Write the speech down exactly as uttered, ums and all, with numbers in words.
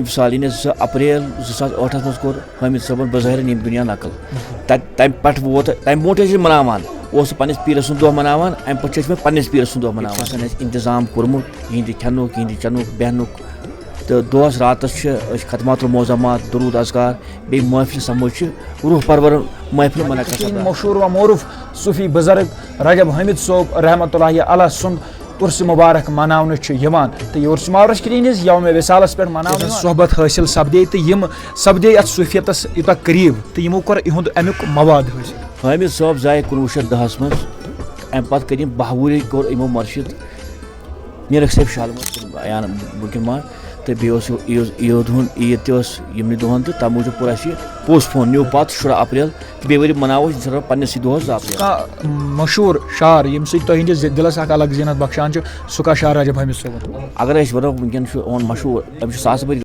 مثال، یعنی زٕ اپریل زٕ ساس ٲٹھس منٛز کوٚر حٲمد صٲبن بظٲہرن ییٚمہِ دُنیا نقل۔ تَتہِ، تَمہِ پٮ۪ٹھ ووت، تَمہِ برونٛٹھ ٲسۍ أسۍ مناوان، اوس سُہ پننِس پیٖرس سُنٛد دۄہ مناوان، اَمہِ پتہٕ چھِ أسۍ وۄنۍ پننِس پیٖرس سُنٛد دۄہ مناوان۔ آسان اَسہِ انتظام کوٚرمُت یِہنٛدِ کھٮ۪نُک، یِہنٛدِ چٮ۪نُک، بیٚہنُک۔ تہٕ دۄہس راتس چھِ أسۍ ختمات المعظمات، درود اذکار، بیٚیہِ محفل سمٲج چھِ روح پرور محفل منعقد سپدان۔ مشہوٗر و معروٗف صوٗفی بُزرگ رجب حٲمد صٲب رحمتہ اللہ علیہ سُنٛد عرس مبارک مناونہٕ چھُ یِوان، تہٕ یہِ عرس مبارک چھُ تِہنٛدِس یوم وصالس پٮ۪ٹھ مناونہٕ یِوان۔ صحبت حٲصِل سپدے تہٕ یِم سپدے اتھ صوٗفیتس یوٗتاہ قریب تہٕ یِمو کوٚر یِہُنٛد امیُک مواد حٲصِل۔ حٲمد صٲب زاے کُنوُہ شیٚتھ دَہس منٛز، امہِ پتہٕ کٔرۍ یِم باہ وُہری کوٚر یِمو مرشد میٖرک صٲب شالمٲر سُنٛد بیان وٕنکٮ۪ن ما، تہٕ بیٚیہِ اوس یہِ عیٖد، عیٖد ہُنٛد، عیٖد تہِ ٲس یِمنٕے دۄہن، تہٕ تَمہِ موٗجوٗب کوٚر اَسہِ یہِ postpone، نیوٗ پتہٕ شُراہ اپریل، تہٕ بیٚیہِ ؤری مناوو أسۍ اِنشاء اللہ پننِسٕے دۄہس زٕ اپریل۔ کانٛہہ مشہوٗر شعر ییٚمہِ سۭتۍ تۄہہِ ہٕنٛدِس دِلس اکھ الگ زینت بخشان چھُ، سُہ کانٛہہ شعر رجب حٲمد صٲبُن؟ اگر أسۍ وَنو وٕنکٮ۪ن چھُ یِوان مشہوٗر، أمِس چھُ